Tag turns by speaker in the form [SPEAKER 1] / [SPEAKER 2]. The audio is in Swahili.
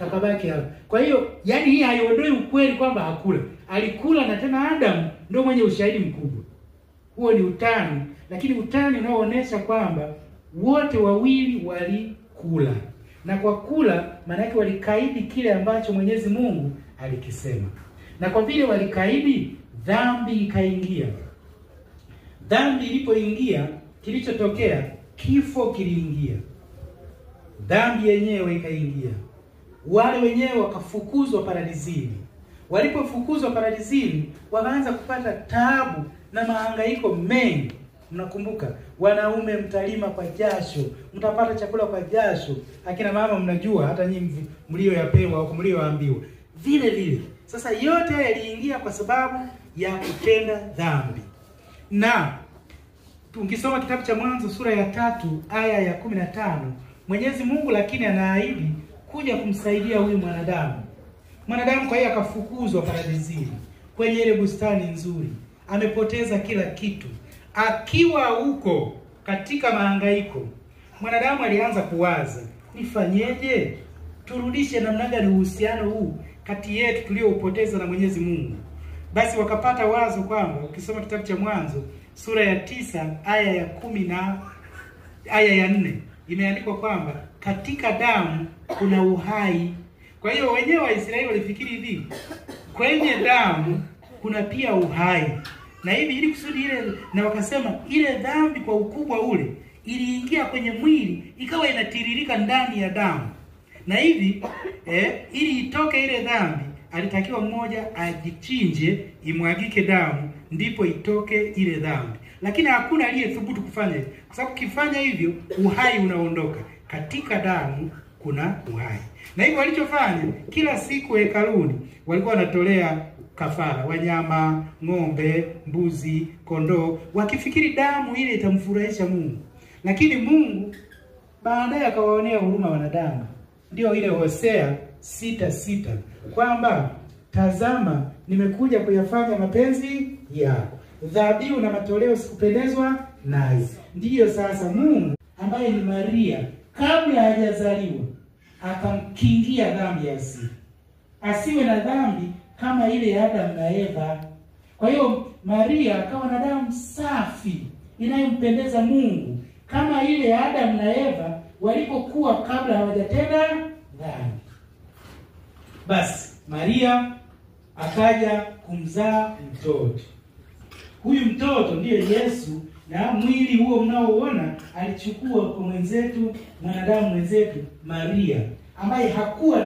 [SPEAKER 1] Kakabaki hapo. Kwa hiyo yani hii haiondoi ukweli kwamba hakula. Alikula, na tena Adamu ndio mwenye ushahidi mkubwa. Huo ni utani, lakini utani unaoonesha kwamba wote wawili walikula. Na kwa kula maana yake walikaidi kile ambacho Mwenyezi Mungu alikisema. Na kwa vile walikaidi, dhambi ikaingia. Dhambi ilipoingia, kilichotokea kifo kiliingia. Dhambi yenyewe ikaingia. Wale wenyewe wakafukuzwa paradisini. Walipofukuzwa paradisini, wakaanza kupata taabu na mahangaiko mengi. Mnakumbuka, wanaume mtalima kwa jasho, mtapata chakula kwa jasho. Akina mama mnajua, hata nyinyi mlioyapewa au mlioambiwa. Vile vile. Sasa yote yaliingia kwa sababu ya kutenda dhambi. Na ukisoma kitabu cha Mwanzo sura ya 3 aya ya 15, Mwenyezi Mungu lakini anaahidi kuja kumsaidia huyu mwanadamu. Mwanadamu kwa hiyo akafukuzwa paradisini, kwenye ile bustani nzuri. Amepoteza kila kitu. Akiwa huko katika mahangaiko, mwanadamu alianza kuwaza, nifanyeje? Turudishe namna gani uhusiano huu kati yetu tulioupoteza na Mwenyezi Mungu? Basi wakapata wazo kwamba, ukisoma kitabu cha Mwanzo sura ya 9 aya ya 10 na aya ya 4, imeandikwa kwamba katika damu kuna uhai. Kwa hiyo wenyewe Waisraeli walifikiri hivi, kwenye damu kuna pia uhai. Na hivi ili kusudi ile, na wakasema ile dhambi kwa ukubwa ule iliingia kwenye mwili ikawa inatiririka ndani ya damu. Na hivi ili itoke ile dhambi, alitakiwa mmoja ajichinje, imwagike damu, ndipo itoke ile dhambi. Lakini hakuna aliyethubutu kufanya hivyo, kwa sababu kifanya hivyo uhai unaondoka. Katika damu kuna uhai. Na hivyo walichofanya, kila siku hekaluni walikuwa wanatolea kafara, wanyama, ng'ombe, mbuzi, kondoo, wakifikiri damu ile itamfurahisha Mungu. Lakini Mungu baadaye akawaonea huruma wanadamu. Ndio ile Hosea 6:6 kwamba tazama, nimekuja kuyafanya mapenzi yako, dhabihu na matoleo sikupendezwa nayo. Ndiyo sasa Mungu ambaye ni Maria kabla hajazaliwa akamkingia dhambi ya asili, asiwe na dhambi kama ile ya Adam na Eva. Kwa hiyo Maria akawa na damu safi inayompendeza Mungu kama ile ya Adam na Eva walipokuwa kabla hawajatenda dhambi. Basi Maria akaja kumzaa mtoto. Huyu mtoto ndiye Yesu, na mwili huo mnaoona alichukua kwa mwenzetu, mwanadamu mwenzetu Maria, ambaye hakuwa